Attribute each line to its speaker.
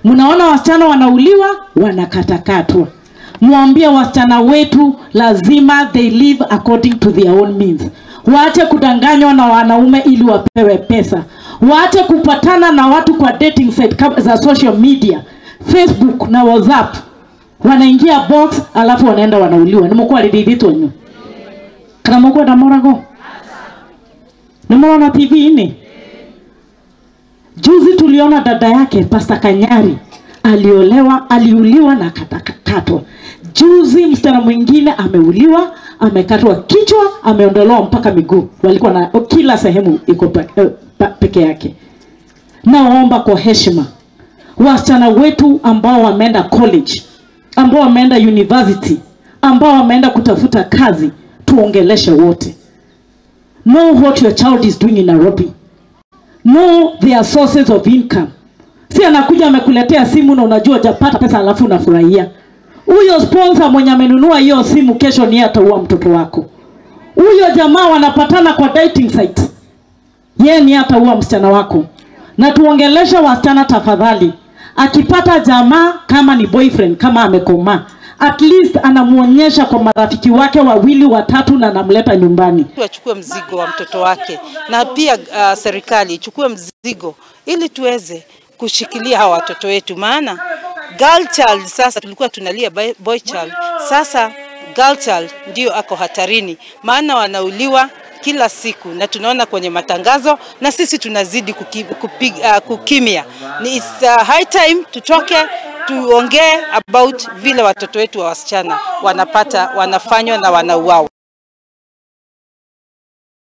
Speaker 1: Mnaona wasichana wanauliwa, wanakatakatwa. Mwambie wasichana wetu lazima they live according to their own means. Waache kudanganywa na wanaume ili wapewe pesa. Waache kupatana na watu kwa dating site za social media, Facebook na WhatsApp. Wanaingia box alafu wanaenda wanauliwa. Nimekuwa lididitwa nyu. Kana mko na morago. Nimeona TV ini. Juzi tuliona dada yake Pastor Kanyari aliolewa, aliuliwa na katakatwa. Juzi msichana mwingine ameuliwa, amekatwa kichwa, ameondolewa mpaka miguu. Walikuwa na kila sehemu iko peke yake. Naomba kwa heshima wasichana wetu ambao wameenda college, ambao wameenda university, ambao wameenda kutafuta kazi, tuongeleshe wote. Know what your child is doing in Nairobi. Know their sources of income. Si anakuja amekuletea simu na unajua hajapata pesa alafu unafurahia. Huyo sponsor mwenye amenunua hiyo simu kesho ni ataua mtoto wako. Huyo jamaa wanapatana kwa dating site, yeye ni ataua msichana wako. Na tuongeleshe wasichana tafadhali. Akipata jamaa kama ni boyfriend, kama amekomaa, at least anamuonyesha kwa marafiki wake wawili watatu na anamleta nyumbani.
Speaker 2: Achukue mzigo wa mtoto wake, na pia serikali ichukue mzigo ili tuweze kushikilia hawa watoto wetu. Maana girl child sasa tulikuwa tunalia boy child, sasa girl child ndio ako hatarini, maana wanauliwa kila siku na tunaona kwenye matangazo, na sisi tunazidi kukimia. It's high time tutoke tuongee about vile watoto wetu wa wasichana wanapata, wanafanywa na wanauawa.